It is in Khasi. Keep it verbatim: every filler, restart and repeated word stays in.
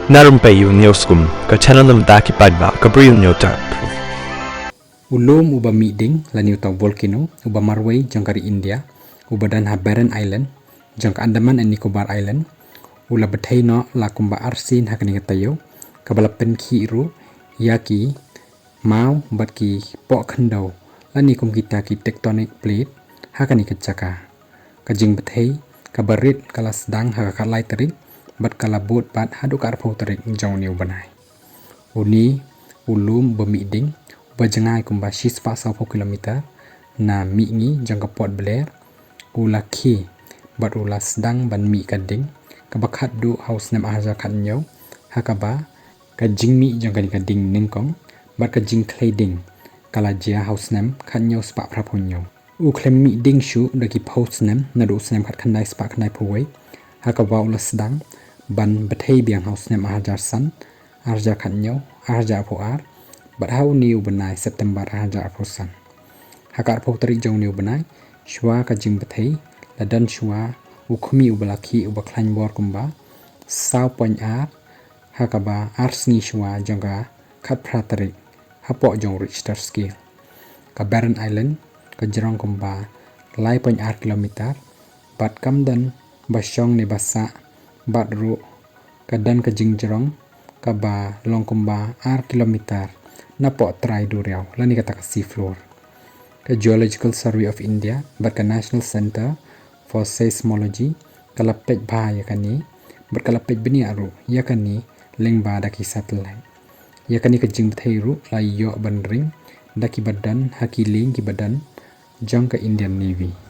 Na rympei ïa u News Kum, ka channel na bynta ki paidbah ka Bri u Hynñiewtrep. U lum uba mih ding lane uta u volcano uba marwei jong ka ri India, uba don ha Barren Island jong ka Andaman and Nicobar Island, u la bthei noh la kumba arsien ha kane ka taïew, kaba la pynkhih ruh ïa ki maw bad ki poh khyndew lane kum kita ki tectonic plate ha kane ka jaka. Ka jingbthei kaba rit ka la sdang ha ka khatlai tarik bad ka la bud pat haduh ka arphew tarik jong une u bnai. Une u lum uba mih ding, uba jngai kumba shispah sawphew kilometer na mihngi jong ka Port Blair, u la khie bad u la sdang ban mih ka ding kaba khatduh ha u snem arhajar khathynñiew, ha kaba ka jingmih jong kane ka ding nyngkong bad ka jingkhlei ding ka la jia ha u snem khathynñiew spah phraphew hynñiew. U khlem mih ding shuh da ki phew snem, naduh u snem khatkhyndai spah khyndaiphew wei, ha kaba u la sdang ban bthei biang ha u snem arhajar san, arhajar khathynñiew, arhajar arphew ar, bad ha une u bnai September arhajar arphew san. Ha ka arphew tarik jong une u bnai, shuwa ka jingbthei, la don shuwa u khmih uba la khih uba khlaiñ bor kumba saw point ar, ha kaba ar sngi shuwa jong ka khatphra tarik hapoh jong u Richter scale. Ka Barren Island ka jrong kumba lai point ar kilometer, bad kam don ba shong ne ba sah, bad ruh ka don ka jingjrong kaba long kumba ar kilometer napoh trai duriaw lane kata ka sea floor. Ka Geological Survey of India bad ka National Centre for Seismology ka la peit bha ïa kane, bad ka la peit bniah ruh ïa kane lyngba da ki satellite. Ïa kane ka jingbthei ruh la ïoh ban ring da kiba don ha ki lieng kiba don jong ka Indian Navy.